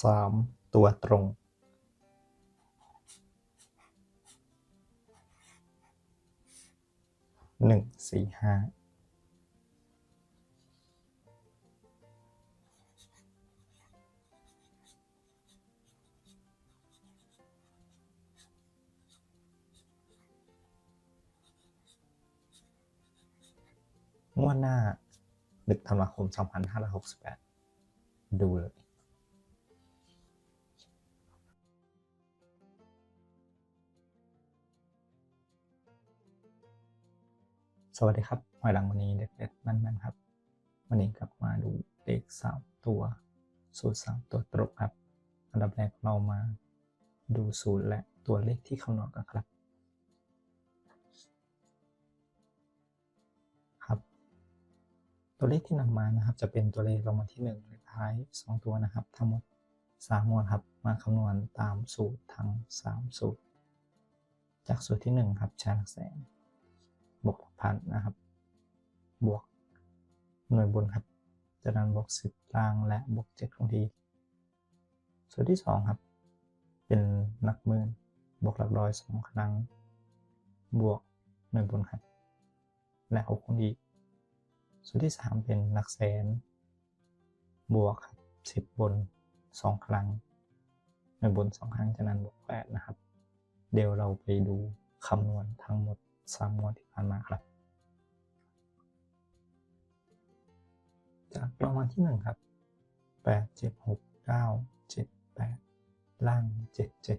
ສາມຕົວຕົງ ໜຶ່ງ ສີ່ ຫ້າ. ງວດໜ້າ ໜຶ່ງ ທັນວາຄົມ ສອງພັນຫ້າຮ້ອຍຫົກສິບແປດ ດູເລີຍ. ສະຫວັດດີຄັບ ຫອຍຫຼັງມື້ນີ້ເດັດໆ ແມ່ນໆ ຄັບ. ວັນນີ້ກັບມາດູເລກສາມຕົວ ສູດສາມຕົວຕົງຄັບ. ອັນດັບແລກເຮົາມາດູສູດ ແລະ ຕົວເລກທີ່ຄຳນວນກັນຄັບ. ຄັບ ຕົວເລກທີ່ນຳມານະຄັບ ຈະເປັນຕົວເລກລາງວັນທີໜຶ່ງ ເລກທ້າຍສອງຕົວນະຄັບ ທັງໝົດສາມງວດຄັບ. ມາຄຳນວນຕາມສູດທັງສາມສູດ. ຈາກສູດທີໜຶ່ງຄັບ ໃຊ້ຫຼັກແສນ ບວກຫຼັກພັນນະຄັບ ບວກໜ່ວຍບົນຄັບ ຈາກນັ້ນບວກສິບລ່າງ ແລະ ບວກເຈັດຄົງທີ່. ສູດທີສອງຄັບ ເປັນຫຼັກໝື່ນ ບວກຫຼັກຮ້ອຍສອງຄັ້ງ ບວກໜ່ວຍບົນຄັບ ແລະ ຫົກຄົງທີ່. ສູດທີສາມເປັນຫຼັກແສນ ບວກຄັບ ສິບບົນສອງຄັ້ງ ໜ່ວຍບົນສອງຄັ້ງ ຈາກນັ້ນບວກແປດນະຄັບ. ດຽວເຮົາໄປດູຄຳນວນທັງໝົດສາມງວດທີ່ຜ່ານມາຄັບ. ຈາກລາງວັນທີໜຶ່ງຄັບ ແປດ ເຈັດ ຫົກ ເກົ້າ ເຈັດ ແປດ ລ່າງ ເຈັດ ເຈັດ.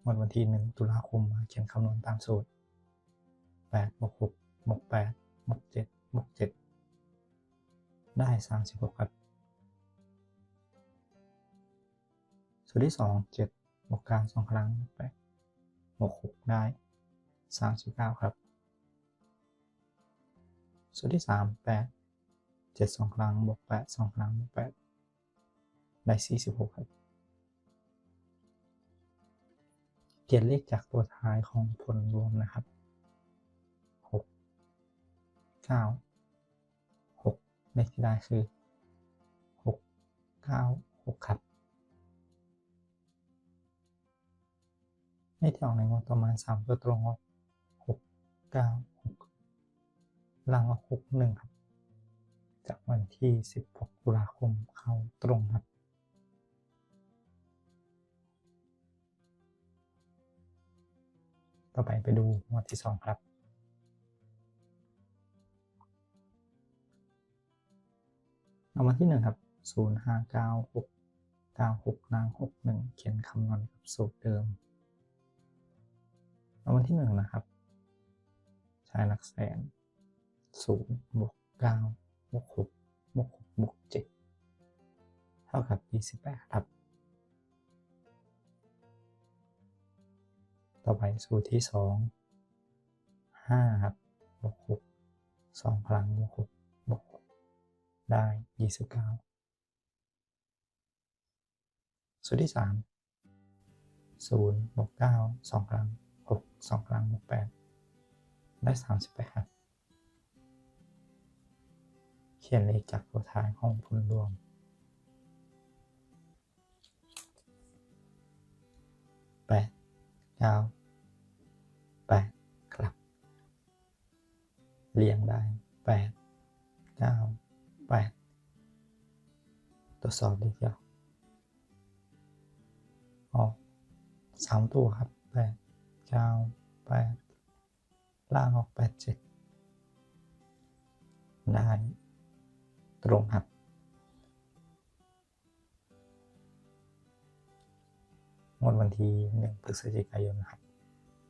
ງວດວັນທີໜຶ່ງ ຕຸລາຄົມ ມາຂຽນຄຳນວນຕາມສູດ ແປດ ບວກ ຫົກ ບວກ ແປດ ບວກ ເຈັດ ບວກ ເຈັດ ໄດ້ ສາມສິບຫົກ ຄັບ. ສູດທີສອງ ເຈັດ ບວກ ເກົ້າ ສອງຄັ້ງ ແປດ ບວກ ຫົກ ໄດ້ ສາມສິບເກົ້າ ຄັບ. ສູດທີສາມ ແປດ ເຈັດ ສອງຄັ້ງ ບວກ ແປດ ສອງຄັ້ງ ບວກ ແປດ ໄດ້ ສີ່ສິບຫົກ ຄັບ. ຂຽນເລກຈາກຕົວທ້າຍຂອງຜົນລວມນະຄັບ ຫົກ ເກົ້າ ຫົກ ເລກທີ່ໄດ້ຄື ຫົກ ເກົ້າ ຫົກ ຄັບ. ເລກທີ່ອອກໃນງວດຕໍ່ມາ ສາມຕົວຕົງອອກ ຫົກ ເກົ້າ ຫົກ ລ່າງອອກ ຫົກ ໜຶ່ງ ຄັບ. ຈາກວັນທີສິບຫົກ ຕຸລາຄົມ ເຂົ້າຕົງຄັບ. ຕໍ່ໄປໄປດູງວດທີສອງຄັບ. ລາງວັນທີໜຶ່ງຄັບ ສູນ ຫ້າ ເກົ້າ ຫົກ ເກົ້າ ຫົກ ລ່າງ ຫົກ ໜຶ່ງ ຂຽນຄຳນວນກັບສູດເດີມ. ລາງວັນທີໜຶ່ງນະຄັບ ໃຊ້ຫຼັກແສນ ສູນ ບວກ ເກົ້າ ບວກ ຫົກ ບວກ ຫົກ ບວກ ເຈັດ ເທົ່າກັບ ຊາວແປດ ຄັບ. ຕໍ່ໄປສູດທີສອງ ຫ້າ ຄັບ ບວກ ຫົກ ສອງຄັ້ງ ບວກ ຫົກ ບວກ ຫົກ ໄດ້ ຊາວເກົ້າ. ສູດທີສາມ ສູນ ບວກ ເກົ້າ ສອງຄັ້ງ ຫົກ ສອງຄັ້ງ ບວກ ແປດ ໄດ້ ສາມສິບແປດ ຄັບ. ຂຽນເລກຈາກຕົວທ້າຍຂອງຜົນລວມ ແປດ ເກົ້າ ແປດ ຄັບ. ລຽງໄດ້ ແປດ ເກົ້າ ແປດ. ທົດສອບເລກດຽວ ອອກສາມຕົວຄັບ ແປດ ເກົ້າ ແປດ ລ່າງອອກ ແປດ ເຈັດ ໄດ້ຕົງຄັບ. ງວດວັນທີໜຶ່ງ ພຶສຈິກາຍົນນະຄັບ.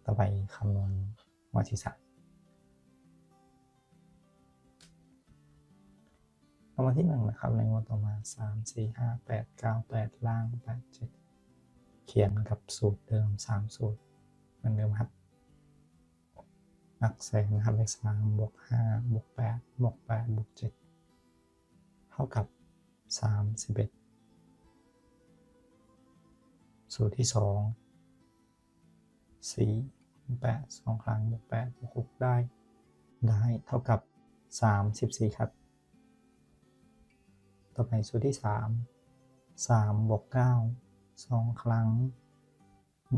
ຕໍ່ໄປຄຳນວນງວດທີສາມ ລາງວັນທີໜຶ່ງນະຄັບ ໃນງວດຕໍ່ມາ ສາມ ສີ່ ຫ້າ ແປດ ເກົ້າ ແປດ ລ່າງ ແປດ ເຈັດ ຂຽນກັບສູດເດີມ ສາມສູດເໝືອນເດີມຄັບ. ຫຼັກແສນນະຄັບ ເລກສາມ ບວກ ຫ້າ ບວກ ແປດ ບວກ ແປດ ບວກ ເຈັດ ເທົ່າກັບ ສາມສິບເອັດ. ສູດທີສອງ ສີ່ ແປດ ສອງຄັ້ງ ບວກ ແປດ ບວກ ຫົກ ໄດ້ ໄດ້ເທົ່າກັບ ສາມສິບສີ່ ຄັບ. ຕໍ່ໄປສູດທີສາມ ສາມບວກເກົ້າ ສອງຄັ້ງ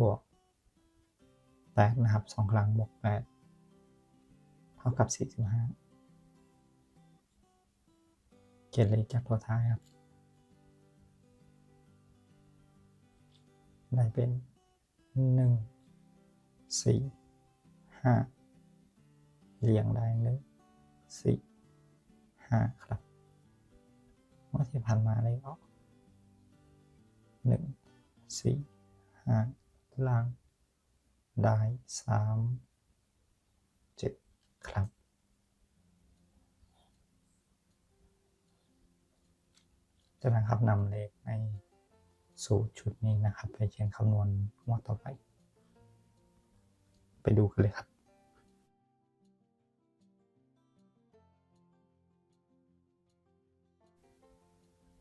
ບວກແປດນະຄັບ ສອງຄັ້ງບວກແປດ ເທົ່າກັບສີ່ສິບຫ້າ ຂຽນເລກຈາກຕົວທ້າຍຄັບ ໄດ້ເປັນ ໜຶ່ງ ສີ່ ຫ້າ ລຽງໄດ້ ໜຶ່ງ ສີ່ ຫ້າ ຄັບ. ງວດທີ່ຜ່ານມາເລກອອກ ໜຶ່ງ ສີ່ ຫ້າ ລາງໄດ້ ສາມ ເຈັດ ຄັບ. ຈາກນັ້ນຄັບ ນຳເລກໃນສູດຊຸດນີ້ນະຄັບ ໄປຂຽນຄຳນວນງວດຕໍ່ໄປ. ໄປດູກັນເລີຍຄັບ.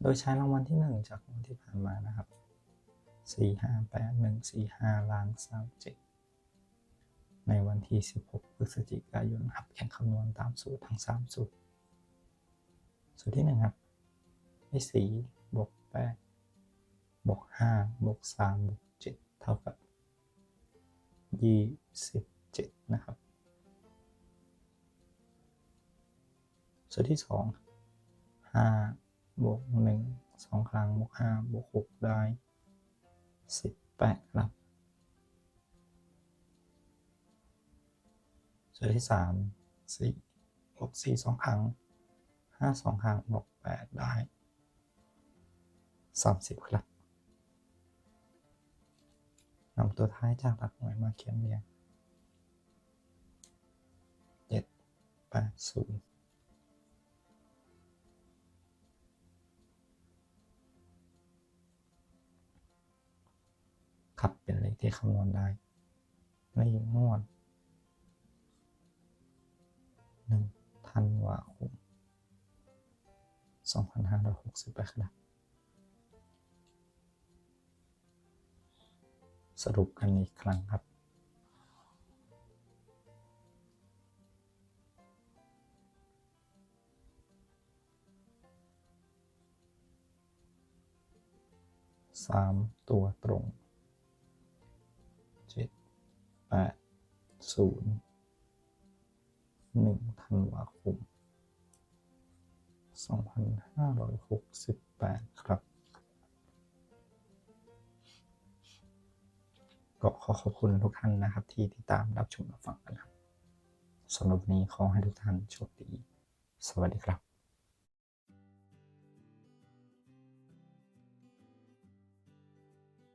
ໂດຍໃຊ້ລາງວັນທີໜຶ່ງຈາກງວດທີ່ຜ່ານມານະຄັບ ສີ່ຫ້າແປດ ໜຶ່ງສີ່ຫ້າ ລາງ ສາມເຈັດ ໃນວັນທີສິບຫົກ ພຶສຈິກາຍົນ ຮັບແຂ່ງຄຳນວນຕາມສູດທັງສາມສູດ. ສູດທີໜຶ່ງຄັບ ມີສີ່ ບວກແປດ ບວກຫ້າ ບວກສາມ ບວກເຈັດ ເທົ່າກັບຍີ່ສິບເຈັດນະຄັບ. ສູດທີສອງ ຫ້າ ບວກໜຶ່ງ ສອງຄັ້ງ ບວກຫ້າ ບວກຫົກ ໄດ້ສິບແປດຄັບ. ສູດທີສາມ ສີ່ ບວກສີ່ ສອງຄັ້ງ ຫ້າ ສອງຄັ້ງ ບວກແປດ ໄດ້ສາມສິບຄັບ. ນຳຕົວທ້າຍຈາກຫຼັກໜ່ວຍມາຂຽນລຽງ ເຈັດ ແປດ ສູນ ຄັບ ເປັນເລກທີ່ຄຳນວນໄດ້ໃນງວດ ໜຶ່ງ ທັນວາຄົມ ສອງພັນຫ້າຮ້ອຍຫົກສິບແປດ ຄັບ. ສະຫຼຸບກັນອີກຄັ້ງຄັບ. ສາມຕົວຕົງ ເຈັດ ແປດ ສູນ ໜຶ່ງ ທັນວາຄົມ ສອງພັນຫ້າຮ້ອຍຫົກສິບແປດ ຄັບ. ກໍຂໍຂອບຄຸນທຸກທ່ານນະຄັບ ທີ່ຕິດຕາມຮັບຊົມຮັບຟັງກັນຄັບ. ສຳລັບວັນນີ້ຂໍໃຫ້ທຸກທ່ານໂຊກດີ. ສະຫວັດດີຄັບ.